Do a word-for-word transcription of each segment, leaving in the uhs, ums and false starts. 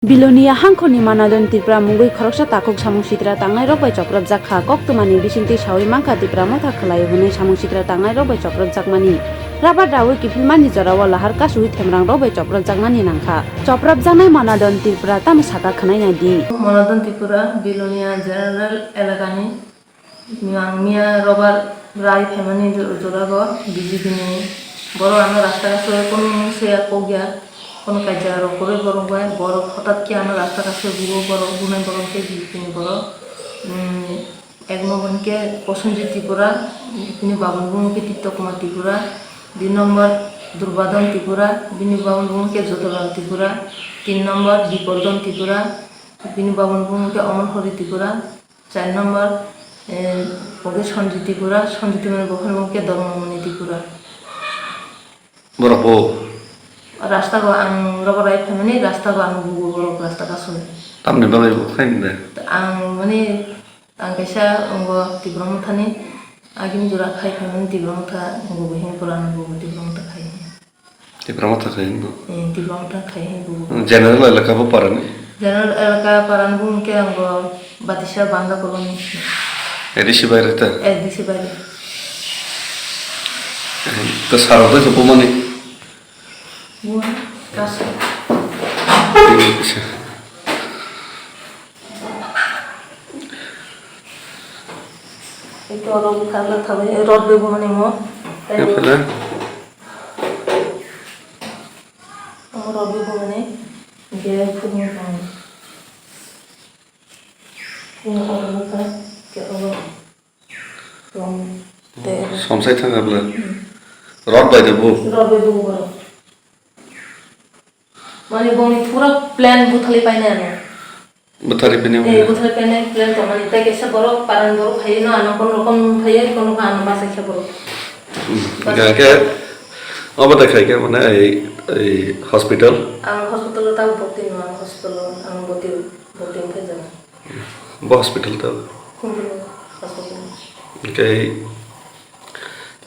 Bilonia hangkhorni Manadon Tripura mungwi khoroksa takhuk samung sitra tangnairok bai chopropjak kha. Koktwmani bisingtwi sawi mankha Tipra Motha khwlaio hwnwi samung sitra tangnairok bai chopropjakmani. Rabar dawi kiphilmani jorao lahar kasui themrangrok bai chopropjakmani nangkha. Chopropjaknai Manadon Tripura tamo sakha khwnai naidi. Manadon Tripura Bilonia General Elakani Ang miya robar rai phaimani jora bo B J P ni borok ano rasta kaso kunu se kok ya, kunu kaisa rok kwrwi borok bai borok hwtat khe ano rasta kaso bugo borok bunai borok khe B J P ni borok. Ek number hwnkhe Prosenjit Tripura, bini baba ni bumung khe Titto Kumar Tripura, dui number Durbadon Tripura, bini baba ni bumung khe Jotolal Tripura, tin number Bipordon Tripura, bini baba ni bumung khe Omon Hori Tripura. Char number, eh, bo khe Sanjit Tripura, Sanjit Tripura ni bokhorok khe Dharmamani Tripura. Borok bo? Rasta bo ang rogo rai phaimani, rasta bo ang bugo borok rasta kasui. Tamni bagwi bo khaini de? Ang mani, ang kaisa ongo Tipra Mothani, agini jora khai phaimani Tipra Motha, bugo him pura ang bugo Tipra Motha khai. Tipra Motha khai hinwi bo? Eh, Tipra Motha khai hinwi bo. General elaka bo parani? General elaka parani bo hwnkhe ang bo Batisa Banda Colony. A D C baire ta? A D C baire. To saro de ko mani? Bo kaso. Ito oro bwkha bwkha bai rod bai bumani mo. Tei bo. Epala. Omo rod bai bumani. Ge phungo tong. Phungo oro bwkha ke oro. Tong. Tei oro. Somsai thang abla. Hmm. Rod bai de bo. Rod bai bumani. Mane bongni pura plan butharwi painai ano. Butharwi painai. Eh, butharwi painai plan tongmani. Tei kaisa borok, paran borok phaiwi no ano kono rokom phaiwi kono kha ano bachai kha borok. Hmm. Bachai. Hingke obo da khaikhe mane ei, ei hospital? Ang hospital o tabuk bokti no, ang hospital o ang bokti, bokti wngkhe jora. Bo hospital ta? Khumjung hospital. Hingke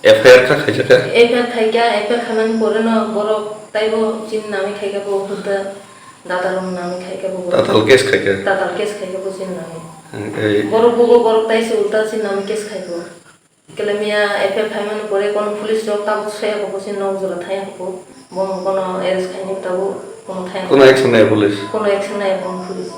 F I R kha khaijak kha? F I R khaikha, F I R khaimani pore no borok taibo chini nami khaikha bo hwda, datalrok nami khaikha bo. Datal case khaikha? Datal case khaikha bo chini nami. Hingke borok bugo borok taise ulta chini nami case khaikha. Kele miya F I R khaimani pore kono police rok tabuk soya kho bo chini nok jora thaya kho. Bo kono arrest khaini tabuk kono thaya. Kono action nai police? Kono action nai kono police.